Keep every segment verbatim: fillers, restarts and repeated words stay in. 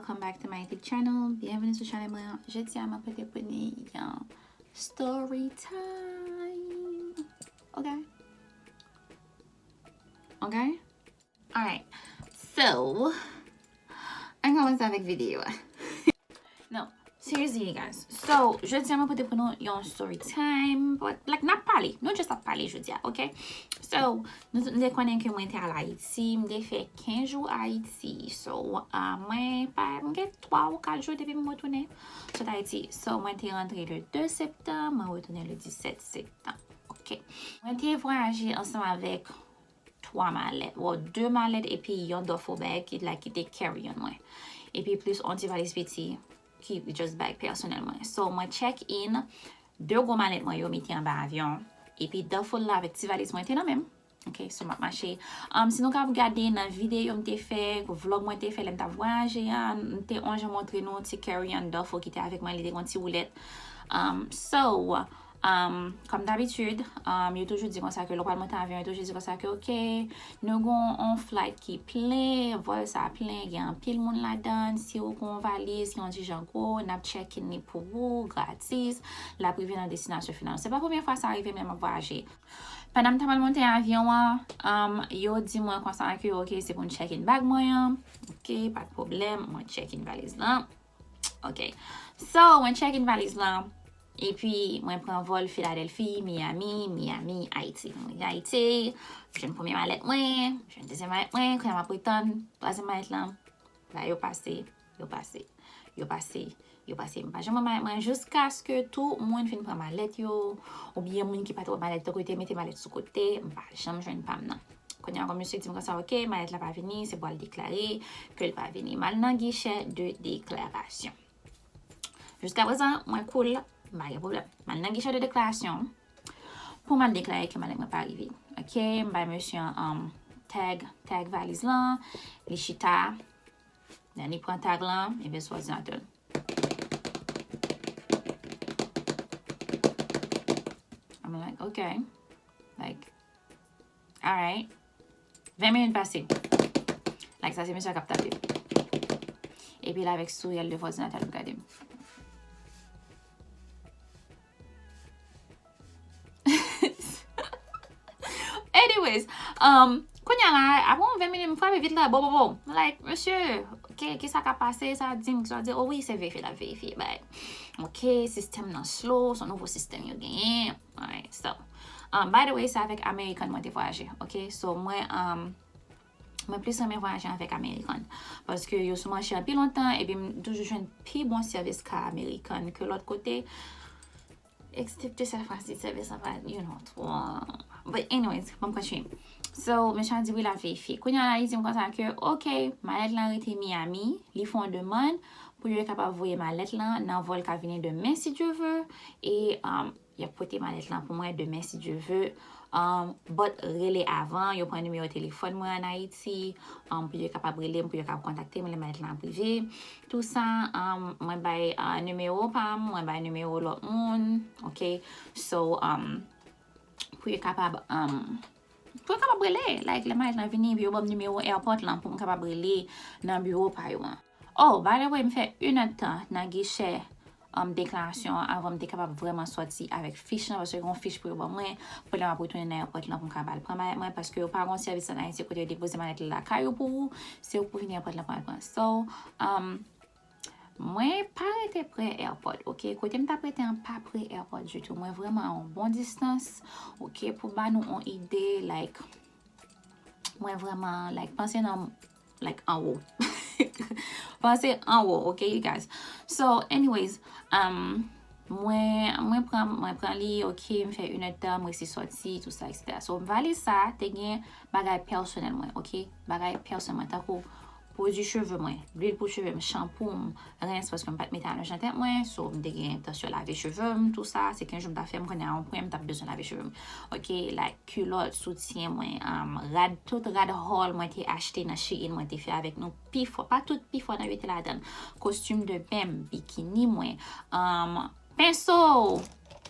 Come back to my YouTube channel. Byenveni sou chanèl mwen. Jodi a, mwen pote pou nou yon story time. Ok? Ok? Alright. So, ann kòmanse avèk videyo a. No, seriously, you guys. So, jodi a, mwen pote pou nou yon story time. But, like, n ap pale. Nou just ap pale jodi a, ok? So, nou tout nou te konnen ke mwen te al Ayiti. M te fè kenz jou Ayiti. So, ah, mwen pa, mwen gen twa ou kat jou depi m retounen sot Ayiti. So, mwen te rantre le de septanm, mwen retounen le disèt septanm. Ok. Mwen te vwayaje ansanm avèk twa malèt. Well, de malèt epi yon duffel bag ki, like, ki te carry on mwen. Epi plis yon ti valiz piti ki just bag pèsonèl mwen. So, mwen check in de gwo malèt mwen yo mete anba avyon. Epi duffel la avèk ti valiz mwen te nan men m. Ok, so m ap mache. Um, si nou ka ap gade nan videyo m te fè, vlog mwen te fè lè m t ap vwayaje a, m te on jan montre nou ti carry on duffel ki te avèk mwen, li te gen yon ti woulèt. Um, so, um, kòm dabitid, um, yo toujou di konsa ke lè w pral monte avyon, yo toujou di konsa ke, ok, nou gen yon flight ki plen, vòl sa plen, gen anpil moun ladan, si w gen yon valiz ki yon ti jan gwo, n ap check in li pou ou, gratis, l ap rive nan destinasyon final. Se pa premye fwa sa rive m lè m ap vwayaje. Pandan m t ap al monte avyon an, um, yo di mwen konsa ke, ok, se pou m check in bag mwen an. Ok, pa t pwoblèm, mwen check in valiz lan. Ok. So, mwen check in valiz lan. Epi, mwen pran vòl Philadelphie, Miami, Miami, Ayiti. Mwen rive Ayiti, m jwenn premye malèt mwen, m jwenn dezyèm malèt mwen, kounye a m ap retann twazyèm malèt lan. La, yo pase, yo pase, yo pase, yo pase. M pa janm wè malèt mwen jiskaske tout moun fin pran malèt yo, oubyen moun ki pa t wè malèt yo, yo te mete malèt sou kote, m pa janm jwenn pa m nan. Kounye a, kòm misye di m konsa, ok, malèt la pa vini, se pou al deklare ke l pa vini. M al nan gichè de deklarasyon. Jiskaprezan, mwen cool, m pa gen pwoblèm. M al nan gichè de deklarasyon pou m al deklare ke malèt mwen pa rive. Ok, m bay mesye an, um, tag, tag valiz lan, li chita, then li pran tag lan, epi sou òdinatè l. I'm like, ok. Like, alright. Ven minit pase. Like, sa se mesye a k ap tape. Epi l avèk souri, l devan òdinatè l ap gade m. Anyways, um, kounye a la, apre yon ven minit, m frape vit la, bo, bo, bo. Like, mesye, ok, kisa k ap pase, sa di m, kisa di, oh wi, se verifye, l ap verifye, bay. Ok, sistèm nan slow, se yon nouvo sistèm yo genyen. Alright, so, um, by the way, se avèk American mwen te vwayaje, ok? So, mwen, um, mwen plis renmen vwayaje avèk American. Paske yo sou mache anpil lontan, epi m toujou jwenn pi bon sèvis ka American ke lòt kote. Eksepte sèl fwa si sèvis lan pa, you know, twò. But anyways, ban m kontinye. So, mesye a di wi, l ap verifye. Kounye a la, li di m konsa ke, ok, malèt lan rete Miami, li fè yon demann pou yo kapab voye malèt lan nan vòl k ap vini demen, si Dye vle. E, um, y ap pote malèt lan pou mwen demen, si Dye vle. Um, but rele avan, yo pran nimewo telefòn mwen ann Ayiti, um, pou yo kapab rele m, pou yo kapab kontakte m lè malèt lan ap rive. Tou sa, um, mwen bay, uh, nimewo pa m, mwen bay nimewo lòt moun, ok? So, um, pou yo kapab, um, pou yo kapab rele, like, lè malèt lan vini, epi yo ban m nimewo airport lan pou m kapab rele nan biwo pa yo an. Oh, by the way, m fè inèdtan nan gichè, um, deklarasyon an avan m te kapab vrèman sòti avèk fich lan, paske yon fich pou yo ban mwen, pou lè m ap retounen nan airport lan pou m ka ba l pran malèt mwen, paske yo pa gen yon sèvis ann Ayiti kote yo depoze malèt la lakay ou pou ou, se ou pou vini airport lan pou al pran. So, um, mwen pa rete pre airport, ok? Kote m t ap rete an pa pre airport ditou. Mwen vrèman a yon bon distans, ok? Pou ba nou yon ide, like, mwen vrèman, like, panse nan, like, anwo. Panse anwo, ok, you guys? So, anyways, um, mwen, mwen pran, mwen pran li, ok, m fè inèdtan, m resi sòti, tou sa, et cetera. So, valiz sa, te gen bagay pèsonèl mwen, ok? Bagay pèsonèl mwen, tankou pwodui cheve mwen, lwil pou cheve m, chanpou m, rens, paske m pa t mete alonj nan tèt mwen, so m te gen entansyon lave cheve m, tou sa, se kenz jou m t ap fè, m konnen a yon pwen m t ap bezwen lave cheve m. Ok, like, kilòt, soutyen mwen, um, rad, tout rad haul mwen te achte nan Shein, mwen te fè avèk nou pifò, pa tout, pifò nan yo te ladan l. Kostim de ben m, bikini mwen, um, penso,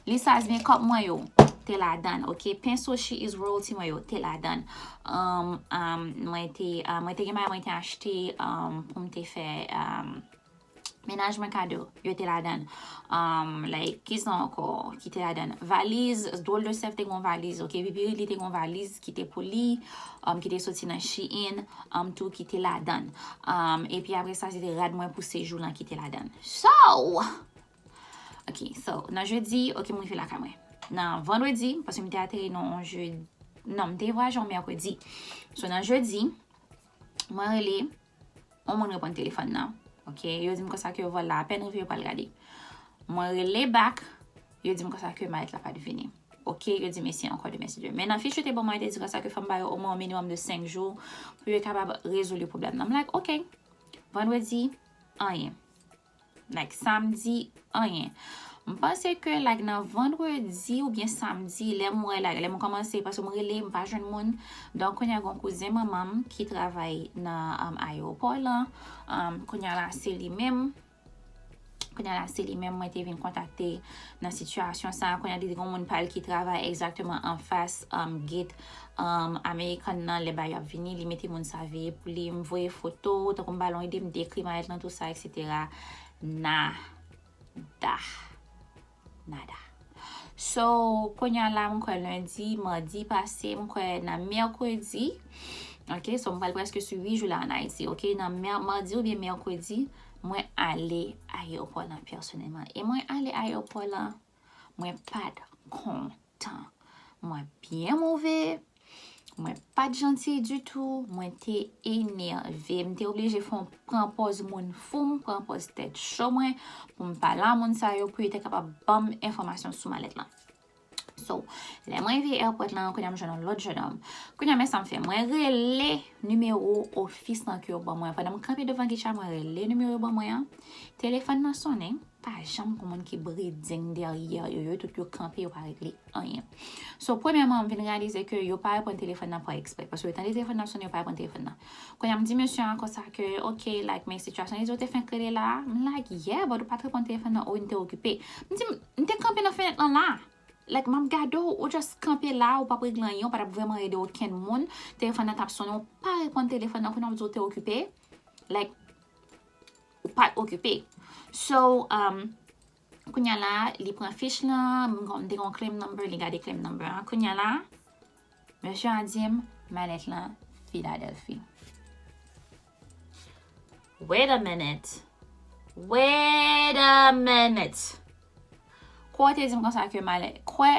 lisaj makeup mwen yo. te ladan, ok? Pen Soshi is Royalty mwen yo te ladan. Um, um, mwen te, uh, mwen te gen bagay mwen te achte, um, pou m te fè, um, mennaj mwen kado, yo te ladan. Um, like, kisa ankò ki te ladan? Valiz, Drôle de Chef te gon valiz, ok? Pipirit li te gon valiz ki te pou li, um, ki te soti nan Shein, um, tou ki te ladan. Um, epi apre sa, se te rad mwen pou sejou lan ki te ladan. So, ok, so, nan jedi, ok, m rive lakay mwen. Nan vandredi, paske m te ateri nan yon jedi, non, m te vwayaje yon mèkredi. So, nan jedi, mwen rele, yon moun reponn telefòn nan. Ok, yo di m konsa ke vòl la apèn rive, yo pral gade. Mwen rele back, yo di m konsa ke malèt la pa t vini. Ok, yo di mèsi ankò demen si Dye. Men nan fich yo te ban mwen, yo te di konsa ke fò m ba yo omwen yon minimòm de senk jou pou yo kapab rezoud pwoblèm nan. M like, ok. Vandredi, anyen. Like, samdi, anyen. M panse ke, like, nan vandredi oubyen samdi, lè m wè, like, lè m kòmanse, paske m rele, m pa jwenn moun. Donk, kounye a, gon kouzen manman m ki travay nan, um, ayewopò lan. Um, kounye a la, se li menm. Kounye a la, se li menm mwen te vin kontakte nan sitiyasyon sa. Kounye a, li te gon moun pa l ki travay egzakteman anfas, um, gate, um, American nan, lè bagay yo ap vini, li mete moun sa veye pou li, m voye foto, tankou m ba l yon ide, m dekri malèt lan, tou sa, et cetera. Nada. Nada. So, kounye a la, m kwè lendi, madi pase, m kwè nan mèkredi. Ok, so m pral prèske sou uit jou la ann Ayiti. Ok, nan mè-, madi oubyen mèkredi, mwen ale ayewopò lan pèsonèlman. E mwen ale ayewopò lan, mwen pa t kontan. Mwen byen move. Mwen pa t janti ditou, mwen te enève. M te oblije fè yon pran pòz moun fou m, pran pòz tèt cho mwen, pou m pale a moun sa yo, pou yo te kapab ban m enfòmasyon sou malèt lan. So, lè mwen rive airport lan, kounye a m jwenn yon lòt jennonm. Kounye a, men sa m fè, mwen rele nimewo ofis lan ke yo ban mwen. Pandan m kanpe devan guichet a, mwen rele nimewo yo ban mwen an. Telefòn nan sonnen. Pa janm gon moun ki bredeng dèyè yo, yo tout yo kanpe, yo pa regle anyen. So, premyèman, m vin reyalize ke yo pa reponn telefòn nan pa eksprè, paske yo tande telefòn nan sonnen, yo pa reponn telefòn nan. Kounye a, m di mesye a konsa ke, ok, like, men sitiyasyon li di w te fenk rele la, m like, yeah, but ou pa t reponn telefòn nan, oh, m te okipe. M di, m te kanpe nan fenèt lan la. Like, m ap gade w, ou just kanpe la, ou p ap regle anyen, ou pa t ap vrèman ede okenn moun. Telefòn nan t ap sonnen, ou pa reponn telefòn nan, kounye a w di w te okipe. Like, ou pa t okipe. So, um, kounye a la, li pran fich lan, m gon-, m te gon claim number, li gade claim number an. Kounye a la, mesye a di m, malèt lan Philadelphie. Wait a minute. Wait a minute. Kwè w te di m konsa ke malèt, kwè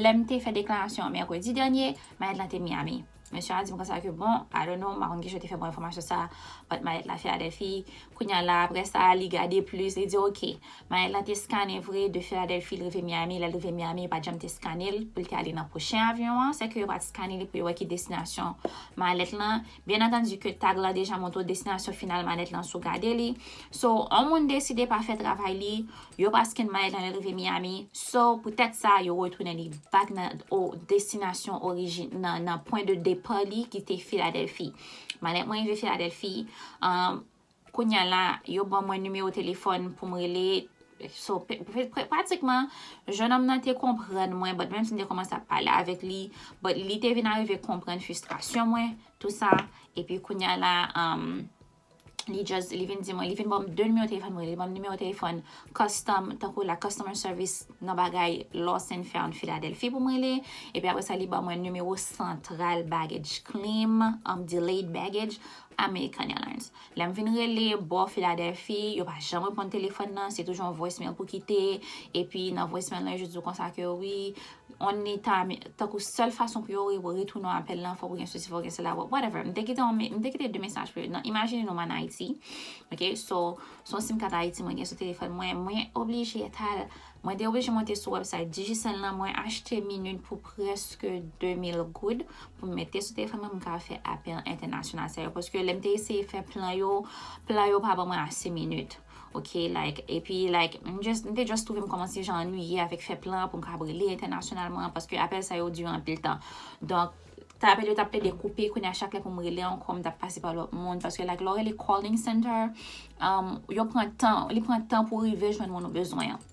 lè m te fè deklarasyon an mèkredi dènye, malèt lan te Miami. Mesye a di m konsa ke, bon, I don't know, m pa konn kijan yo te fè pran enfòmasyon sa, but malèt la Philadelphie. Kounye a la, apre sa, li gade plis, li di, ok, malèt lan te skannen vre, de Philadelphie, li rive Miami, lè l rive Miami, yo pa t janm te skannen l, pou l te ale nan pwochen avyon an, sèke yo pa t skannen li pou yo wè ki destinasyon malèt lan. Byen antandi ke tag lan deja montre w destinasyon final malèt lan si w gade li. So, yon moun deside pa fè travay li, yo pa scan malèt lan lè l rive Miami. So, poutèt sa, yo retounen li back nan o destinasyon orijin, nan, nan pwen de depa li ki te Philadelphie. Malèt mwen rive Philadelphie, um, kounye a la, yo ban mwen nimewo telefòn pou m rele. So, pe-, pe-, pe-, pratikman, jennonm nan te konprann mwen, but menm si m te kòmanse ap pale avèk li, but li te vin arive konprann fristrasyon mwen, tou sa. Epi kounye a la, um, li just, li vin di mwen, li vin ban m de nimewo telefòn mwen, li ban m nimewo telefòn custom, tankou la customer service nan bagay lost and found Philadelphie pou m rele. Epi apre sa, li ban mwen nimewo santral baggage claim, um, delayed baggage, American Airlines. Lè m vin rele bò Philadelphie, yo pa janm reponn telefòn nan, se toujou yon voicemail pou kite, epi nan voicemail lan, yo jis di w konsa ke wi, on eta, tankou sèl fason pou yo re-, retounen apèl lan, fòk ou gen sesi, fòk ou gen sela, whatever. M te kite yon me-, m te kite de mesaj pou yo. Non, imajine nou m ann Ayiti, ok? So, se yon sim kat Ayiti mwen gen sou telefòn mwen, mwen oblije t al, mwen te oblije monte sou website Digicel lan, mwen achte minit pou prèske de mil goud pou m mete sou telefòn mwen pou m ka fè apèl entènasyonal sa yo. Paske lè m te eseye fè plan yo, plan yo pa ban mwen ase minit. Ok, like, epi, like, m just, m te just twouve m kòmanse jan annuiye avèk fè plan pou m ka rele entènasyonalman, paske apèl sa yo dire anpil tan. Donk, t apèl yo t ap plede koupe, kounye a chak lè pou m rele ankò, m t ap pase pa lòt moun, paske, like, lè w rele calling center, um, yo pran tan, li pran tan pou rive jwenn moun ou bezwen an.